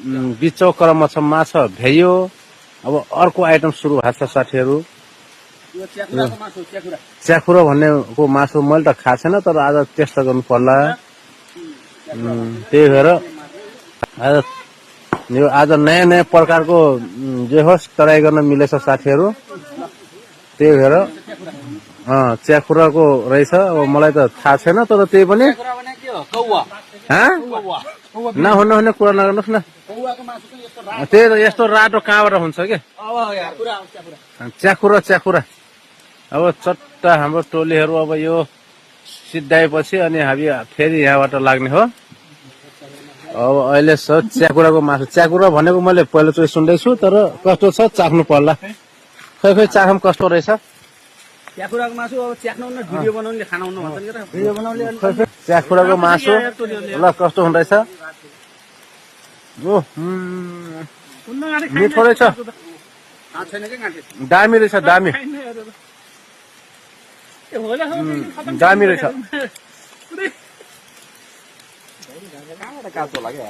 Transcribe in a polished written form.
बिचौ क्रममा छ माछा भेयो। अब अर्को आइटम सुरु भएको छ साथीहरू। च्याखुरा भन्नेको मासु मैले त खाएको छैन, तर आज टेस्ट गर्नु पर्ला। त्यही भएर यो आज नयाँ नयाँ प्रकारको जे होस् ट्राई गर्न मिलेछ साथीहरू। त्यही भएर च्याखुराको रहेछ। अब मलाई त थाहा छैन, तर त्यही पनि नहुने कुरा नगर्नुहोस् न। त्यही त यस्तो रातो कहाँबाट हुन्छ कि च्याखुरा। अब चट्टा हाम्रो टोलीहरू अब यो सिद्धाएपछि अनि हामी फेरि यहाँबाट लाग्ने हो। अब अहिले च्याखुराको मासु। च्याखुरा भनेको मैले पहिलोचोटि सुन्दैछु, तर कस्तो छ चाख्नु पर्ला। खै चाखम कस्तो रहेछ च्याखुराको मासु। अब च्याख्नुहुन्न, भिडियो बनाउनेले खानुहुन्न भन्छन् के त। भिडियो बनाउनेले च्याखुराको मासु ल कस्तो हुँदैछ? मिठो रहेछ, दामी रहेछ, दामी रहेछ। काँचो लाग्यो